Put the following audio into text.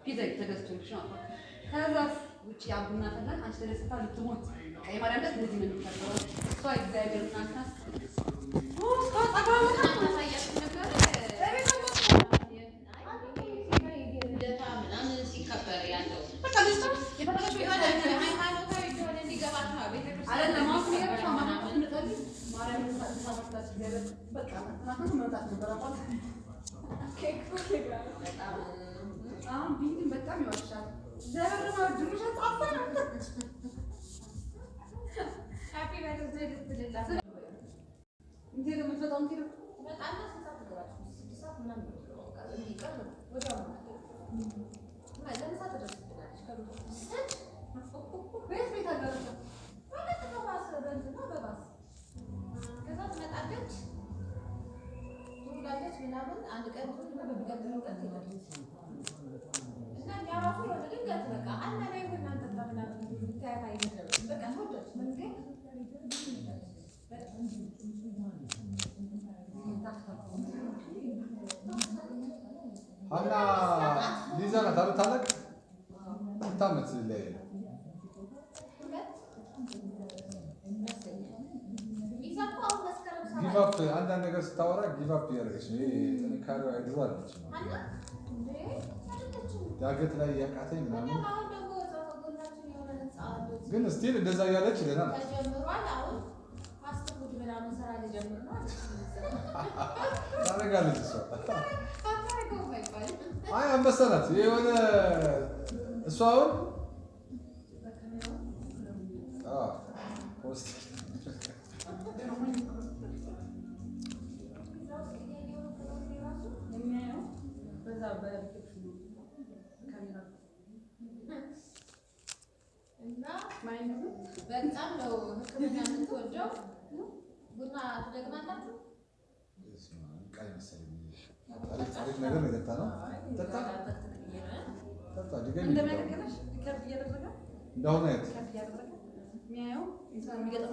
ፒዛ ተገዝቶልሽ ነው አልኳት። ከዛስ ውጭ ቡና ፈላን። አንቺ ተደስታ ልትሞት፣ በቃ የማርያም ዕለት እንደዚህ ነው የሚከበረው። እሷ እግዚአብሔር እናት ናት። እስካሁን ጸጉሯ በጣም ማሳያችሁ ነበረ። ልደታ ምናምን ሲከበር ያለው በቃ ልጅቷ የፈለገችው የሆነ ሃይማኖታዊ እንደሆነ እንዲገባት ነው። ቤተክርስቲያን አይደለም፣ አሁን የሚገባሽ ማታ ስንጸልይ ማርያምን ሳታስላት እግዚአብሔር በቃ ትናንትና መምጣት ነበረባት። በጣም አሁን ቢኒም በጣም ይዋሻል። እግዚአብሔር ደግሞ ድርሻ ጻፈ ነው። Happy birthday ልትልላት እንዴ ነው የምትመጣው? እንዴ ነው ትመጣና ስንት ሰዓት ትገባለች? 6 ሰዓት ምናምን ነው። በቃ እንዲህ ቅርብ ነው። ወዲያው ነው የምትገባው። ለምሳ ትደርስብናለች። ከቤት ቤት ቤት አገረሰ ማለት በባስ፣ በእንትን ነው፣ በባስ። ከዛ ትመጣለች፣ ትውላለች ምናምን፣ አንድ ቀን ትውልና በሚቀጥለው ቀን ትሄዳለች። እና እኛ ራሱ የሆነ ድንገት በቃ አና ላይ ቡና እንጠጣ ምናምን ብታያት አይመስልም። በቃ ተወዳጅ መንገድ በጣም። ሀና ሊዛ ናት አይደል? ታላቅ ስንት ዓመት ይለያያል? 2 ይመስለኛል። ሊዛ እኮ አሁን መስከረም 7 Give up፣ አንዳንድ ነገር ስታወራ give up እያደረገች ነው። ይሄ ጥንካሬው አይድሮ አለች። ሀና እንዴ አይደለችም። ዳገት ላይ እያቃተኝ ምናምን። በጣም። አሁን ደግሞ እዛ ከጎናችን የሆነ ህንፃ አለ። ግን still እንደዛ እያለች ደህና ናት። ተጀምሯል። አሁን fast food ምናምን ስራ ልጀምር ነው አለች። ታደርጋለች እሷ። አታደርገውም አይባልም። አይ አንበሳ ናት። የሆነ እሷ አሁን አዎ post እዛ ውስጥ እያየሁ ነው ራሱ። የሚያየው በዛ በ reception ኑ ካሜራ። እና mind በጣም ነው ሕክምና የምትወደው። ቡና ትደግማላችሁ? ቃል መሰለኝ አሪፍ ነገር ነው የጠጣነው። ጠጣ ጠጣ ድገሚ። እንደሚያደርገሽ record እያደረገ እንዳሁኑ አይነት record እያደረገ የሚያየው የሚገጥመው።